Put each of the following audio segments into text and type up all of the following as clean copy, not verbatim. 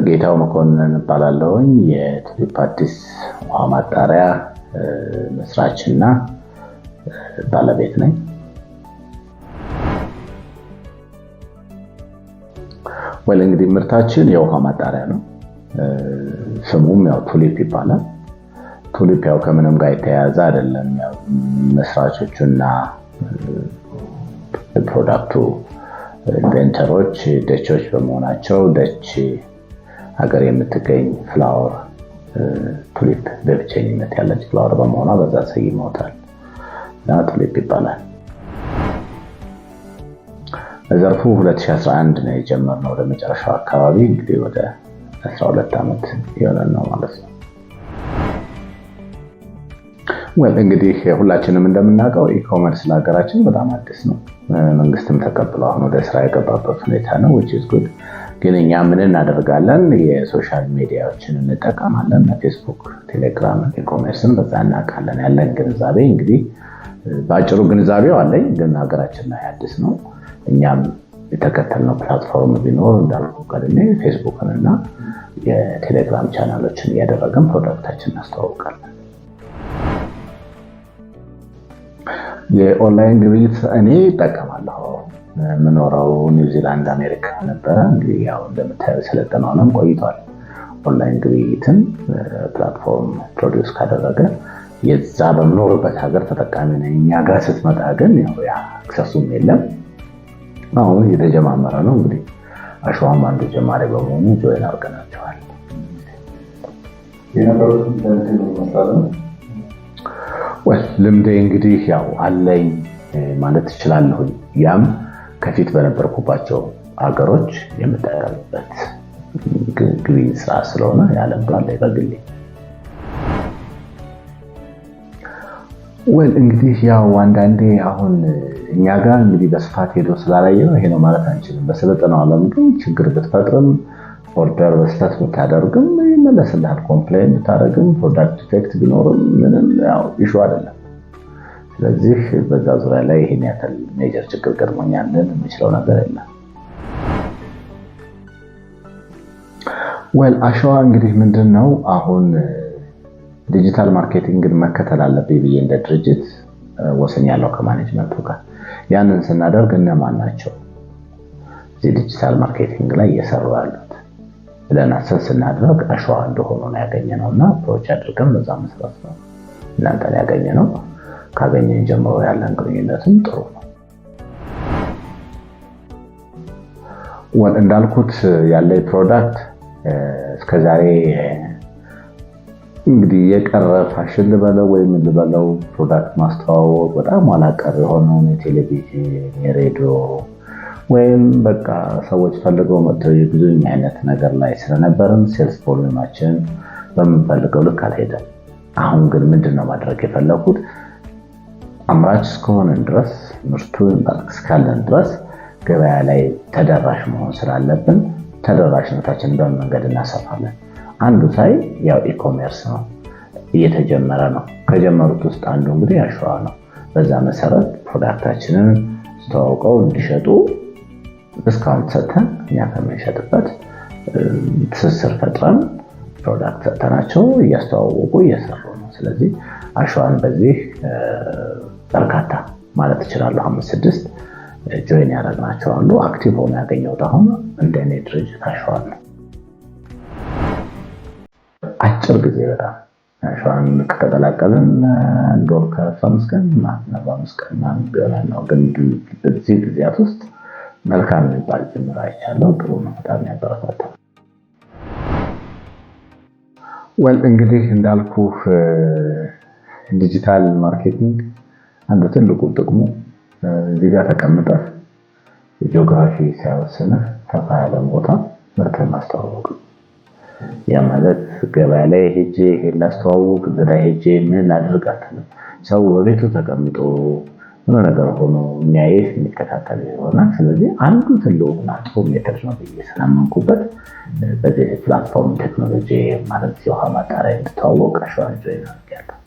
ጌታው መኮንን እባላለሁኝ። የቱሊፕ አዲስ ውሃ ማጣሪያ መስራችና ባለቤት ነኝ። Well፣ እንግዲህ ምርታችን የውሃ ማጣሪያ ነው። ስሙም ያው ቱሊፕ ይባላል። ቱሊፕ ያው ከምንም ጋር የተያያዘ አይደለም። ያው መስራቾቹና product ኡ inventor ኦች ደቾች በመሆናቸው ደች ሀገር የምትገኝ flower ቱሊፕ፣ በብቸኝነት ያለች flower በመሆኗ በዛ ሰይመውታል እና ቱሊፕ ይባላል። ዘርፉ 2011 ነው የጀመርነው። ወደ መጨረሻው አካባቢ እንግዲህ ወደ 12 ዓመት የሆነን ነው ማለት ነው። Well፣ እንግዲህ ሁላችንም እንደምናውቀው e-commerce ለሀገራችን በጣም አዲስ ነው። መንግስትም ተቀብሎ አሁን ወደ ስራ የገባበት ሁኔታ ነው፣ which is good። ግን እኛ ምን እናደርጋለን? የ social media ዎችን እንጠቀማለን። ፌስቡክ፣ ቴሌግራም፣ e-commerce ን በዛ እናውቃለን። ያለን ግንዛቤ እንግዲህ በአጭሩ ግንዛቤው አለኝ፣ ግን ሀገራችን ላይ አዲስ ነው። እኛም የተከተልነው platform ቢኖር እንዳልኩ ቀድሜ ፌስቡክን እና የቴሌግራም ቻናሎችን እያደረግን product ኣችን እናስተዋውቃለን። የኦንላይን ግብይት እኔ እጠቀማለሁ። የምኖረው ኒውዚላንድ፣ አሜሪካ ነበረ። እንግዲህ ያው እንደምታየው የሰለጠነው ዓለም ቆይቷል። ኦንላይን ግብይትን platform produce ካደረገ የዛ በምኖርበት ሀገር ተጠቃሚ ነኝ። እኛ ጋር ስትመጣ ግን ያው ያ access ኡም የለም። አሁን እየተጀማመረ ነው። እንግዲህ አሸዋም አንዱ ጀማሪ በመሆኑ join አድርገናቸዋል። የነበሩት ልምድ ይመስላል? Well፣ ልምዴ እንግዲህ ያው አለኝ ማለት እችላለሁኝ። ያም ከፊት በነበርኩባቸው ሀገሮች የምጠቀምበት ግብይት ስርዓት ስለሆነ ያ ልምዱ አለኝ በግሌ። Well፣ እንግዲህ ያው አንዳንዴ አሁን እኛ ጋር እንግዲህ በስፋት ሄዶ ስላላየ ነው ይሄ ነው ማለት አንችልም። በሰለጠነው ዓለም ግን ችግር ብትፈጥርም፣ order በስህተት ብታደርግም ይመለስልሃል። Complain ብታደርግም፣ product defect ቢኖርም ምንም ያው issue አይደለም። ስለዚህ በዛ ዙሪያ ላይ ይሄን ያክል major ችግር ገጥሞኛል ልል የምችለው ነገር የለም። Well፣ አሸዋ እንግዲህ ምንድን ነው፣ አሁን digital marketing ን መከተል አለብኝ ብዬ እንደ ድርጅት ወስኛለሁ ከ management ኡ ጋር። ያንን ስናደርግ እነማን ናቸው እዚህ digital marketing ላይ እየሰሩ ያሉት ብለን assess ስናደርግ አሸዋ እንደሆኑ ነው ያገኘነው እና approach አድርገን በዛ መሰረት ነው እናንተን ያገኘነው። ካገኘን ጀምሮ ያለን ግንኙነትም ጥሩ ነው። እንዳልኩት ያለ product እስከዛሬ እንግዲህ የቀረ ፋሽን ልበለው ወይም ልበለው፣ product ማስተዋወቅ በጣም ኋላ ቀር የሆነውን የቴሌቪዥን፣ የሬዲዮ ወይም በቃ ሰዎች ፈልገው መጥተው የግዙኝ አይነት ነገር ላይ ስለነበርን sales volume ኣችን በምንፈልገው ልክ አልሄደም። አሁን ግን ምንድን ነው ማድረግ የፈለኩት፣ አምራች እስከሆነን ድረስ፣ ምርቱን እስካለን ድረስ ገበያ ላይ ተደራሽ መሆን ስላለብን ተደራሽነታችንን በምን መንገድ እናሰፋለን? አንዱ ሳይ ያው e-commerce ነው፣ እየተጀመረ ነው። ከጀመሩት ውስጥ አንዱ እንግዲህ አሸዋ ነው። በዛ መሰረት product ኣችንን አስተዋውቀው እንዲሸጡ discount ሰጥተን፣ እኛ ከምንሸጥበት ትስስር ፈጥረን product ሰጥተናቸው እያስተዋወቁ እየሰሩ ነው። ስለዚህ አሸዋን በዚህ በርካታ ማለት እችላለሁ አምስት ስድስት join ያደረግናቸው አሉ። Active ሆኖ ያገኘሁት አሁን እንደ እኔ ድርጅት አሸዋን ነው። አጭር ጊዜ በጣም፣ አሸዋን ከተቀላቀልን 1 ወር ከ15 ቀን፣ 45 ቀን ቢሆን ነው። ግን በዚህ ጊዜያት ውስጥ መልካም የሚባል ጅምር አይቻለሁ። ጥሩ ነው። በጣም ያበረታታል። Well፣ እንግዲህ እንዳልኩህ digital marketing አንዱ ትልቁ ጥቅሙ እዚህ ጋር ተቀምጠህ ጂኦግራፊ ሳይወስንህ ሰፋ ያለን ቦታ ምርትን ማስተዋወቅ። ያ ማለት ገበያ ላይ ሄጄ ይሄን ላስተዋውቅ፣ እዚህ ላይ ሄጄ ምን ላድርግ አትልም። ሰው በቤቱ ተቀምጦ የሆነ ነገር ሆኖ የሚያይህ የሚከታተል ይሆናል። ስለዚህ አንዱ ትልቁና ጥሩ method ነው ብዬ ስላመንኩበት በዚህ platform ቴክኖሎጂ ማለት የውሃ ማጣሪያ እንድተዋወቅ አሸዋን join አድርጌያለሁ።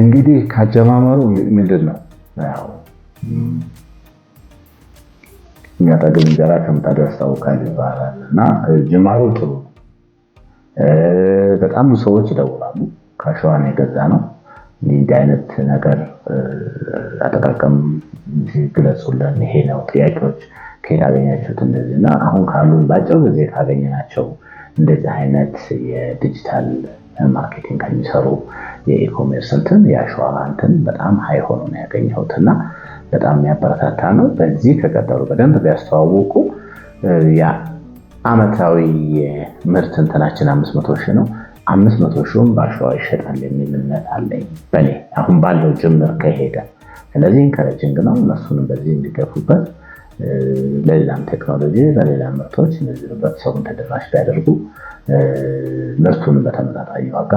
እንግዲህ ካጀማመሩ ምንድን ነው ያው የሚያጠግብ እንጀራ ከምጣዱ ያስታውቃል ይባላል እና ጅማሩ ጥሩ ነው። በጣም ብዙ ሰዎች ይደውላሉ። ከአሸዋ ነው የገዛ ነው፣ እንዲህ አይነት ነገር አጠቃቀም ግለጹልን፣ ይሄ ነው ጥያቄዎች፣ ከየት አገኛችሁት እንደዚህ። እና አሁን ካሉ በአጭር ጊዜ ካገኘናቸው እንደዚህ አይነት የ digital marketing ከሚሰሩ የ e-commerce እንትን የአሸዋ እንትን በጣም high ሆኖ ነው ያገኘሁት እና በጣም የሚያበረታታ ነው። በዚህ ከቀጠሉ በደንብ ቢያስተዋውቁ የአመታዊ ምርት እንትናችን 500,000 ነው። 500 ሺውም በአሸዋ ይሸጣል የሚል እምነት አለኝ በእኔ አሁን ባለው ጅምር ከሄደ። ስለዚህ encouraging ነው። እነሱንም በዚህ እንዲገፉበት ለሌላም ቴክኖሎጂ ለሌላ ምርቶች እነዚህ ህብረተሰቡን ተደራሽ ቢያደርጉ ምርቱን በተመጣጣኝ ዋጋ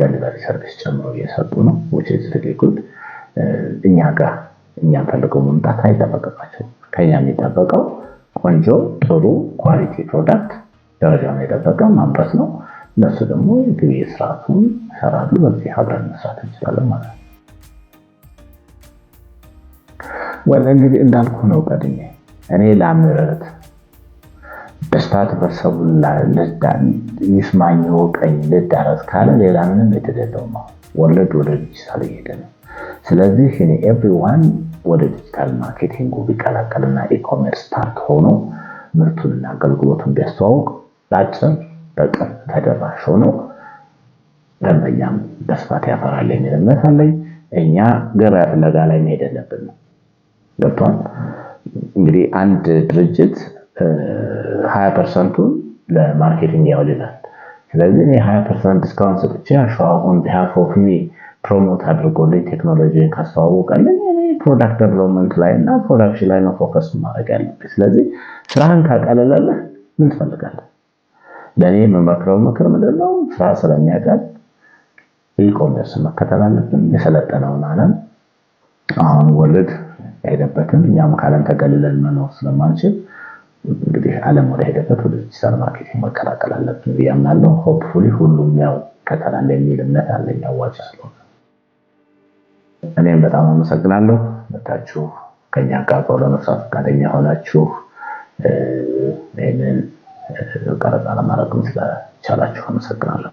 delivery service ጨምሮ እየሰጡ ነው። Which is really good። እኛ ጋር እኛን ፈልገው መምጣት አይጠበቅባቸውም። ከኛ የሚጠበቀው ቆንጆ ጥሩ quality product ደረጃውን የጠበቀ ማምረት ነው። እነሱ ደግሞ የግብይት ስርዓቱን ይሰራሉ። በዚህ አብረን መስራት እንችላለን ማለት ነው። Well እንግዲህ እንዳልኩ ነው ቀድሜ እኔ ላምርት በስፋት ህብረተሰቡን ይስማኝ ወቀኝ ልዳረስ ካለ ሌላ ምንም የተደለውም አሁን world ወደ ዲጂታል እየሄደ ነው። ስለዚህ እኔ everyone ወደ digital marketing ኡ ቢቀላቀልና e-commerce part ሆኖ ምርቱንና አገልግሎቱን ቢያስተዋውቅ በአጭር በቅርብ ተደራሽ ሆኖ ደንበኛም በስፋት ያፈራል የሚል እምነት አለኝ። እኛ ገበያ ፍለጋ ላይ መሄድ የለብንም። ገብቷል። እንግዲህ አንድ ድርጅት 20%ኡን ለ marketing ያውል ይላል። ስለዚህ እኔ 20% discount ሰጥቼ አሸዋ on behalf of me promote አድርጎልኝ ቴክኖሎጂን ካስተዋወቀልኝ እኔ product development ላይ እና production ላይ ነው focus ማድረግ ያለብኝ። ስለዚህ ስራህን ካቀለለልህ ምን ትፈልጋለህ? ለእኔ የምመክረው ምክር ምንድን ነው? ስራ ስለሚያቀል e-commerce መከተል አለብን። የሰለጠነውን ዓለም አሁን world የሄደበትን እኛም ከዓለም ተገልለን መኖር ስለማንችል እንግዲህ ዓለም ወደ ሄደበት ወደ digital marketing መቀላቀል አለብን ብዬ አምናለሁ። Hopefully ሁሉም ያው ይከተላል የሚል እምነት አለኝ አዋጭ ስለሆነ። እኔም በጣም አመሰግናለሁ። መታችሁ ከኛ ጋር አብሮ ለመስራት ፈቃደኛ ሆናችሁ ይህንን ቀረጻ ለማድረግም ስለቻላችሁ አመሰግናለሁ።